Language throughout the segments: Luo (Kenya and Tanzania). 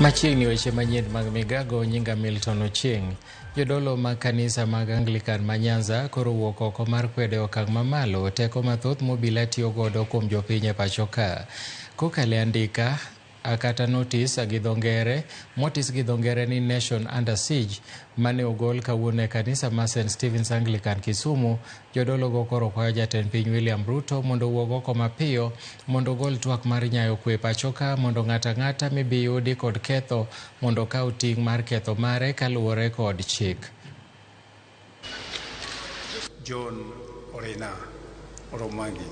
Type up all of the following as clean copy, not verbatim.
Machiegni weche manyien mag migago nyinga Milton Ochieng'. Jodolo mag kanisa mag Anglican ma Nyanza koro wuok oko mar kwedo e okang' mamalo teko mathoth mobila tiyo godo kuom jopiny e pacho ka. Kokalo e andika kata notis gi dho ngere motis gi dho ngere ni Nation Under Siege mane ogol kawuono e kanisa mar St. Stephen's Anglican Kisumu, jodologo koro kwayo jatend piny William Ruto mondo owuog oko mapiyo mondo ogol twak mar nyayo kwe pacho ka mondo ng'ato ang'ata mibiyudi kod ketho mondo okaw ting' mar ketho mare kaluwore kod chik. John Orina Oromangi.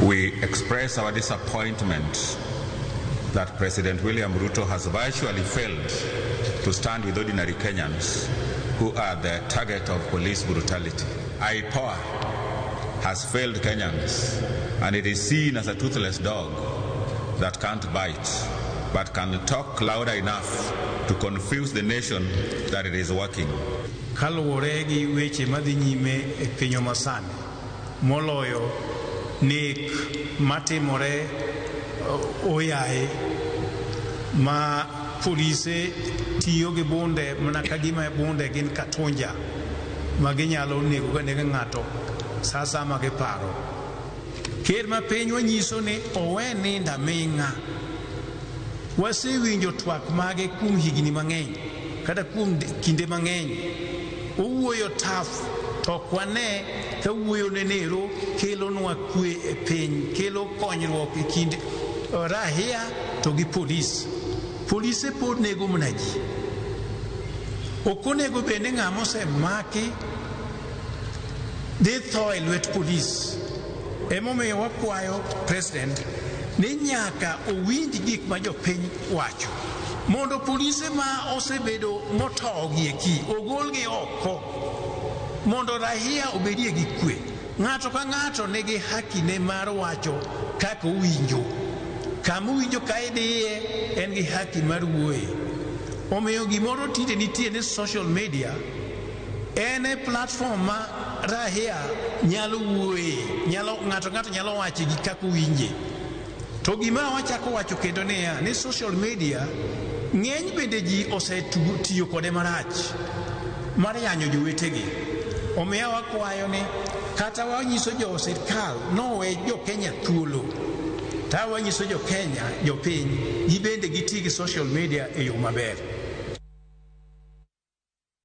We express our disappointment that President William Ruto has virtually failed to stand with ordinary Kenyans who are the target of police brutality. IPOA has failed Kenyans, and it is seen as a toothless dog that can't bite, but can talk louder enough to confuse the nation that it is working. Kaluwore gi weche madhi nyime e pinywa masani, moloyo nek matimore oyaye ma polise tiyo gi bunde mana ka gima bunde gin katunja ma ginyalo nego go anega ng'ato sa asaya ma giparo. Ker ma pinywa nyiso ni owe nindo aming'a. Wasewinjo twak mage kuom higni mang'eny kata kuom kinde mang'eny. Owuoyo taf to ok wane ka wuoyo nenero kelonwa kwe e piny, kelo konyruok e kind rahia to gi polis. Polise pod nego mana ji. Ok onego bed ni ng'ama osemaki dhi tho e lwet polis. Emomiyo wakwayo president ni nyaka owinj gik ma jopiny wacho mondo polise ma osebedo motogi eki ogolgi oko mondo rahia obedie gi kwe. Ng'ato ka ng'ato nigi haki ne mar wacho kaka owinjo. Kama owinjo ka idiye en gi haki mar wuoye. Omiyo gimoro tinde nitie ni social media en e platform ma rahia nyalo wuoye, nyalo ng'ato ng'ato nyalo wache gi kaka owinje. To gima wachako wacho kendo niya, ni social media ng'eny bende ji osetiyo kode marach mar yanyo jowetegi. Omiyo wakwayo ni kata wanyiso jo sirkal nowe jo Kenya thuolo, ta wanyiso jo Kenya, jopiny, gibende giti gi social media e yo maber.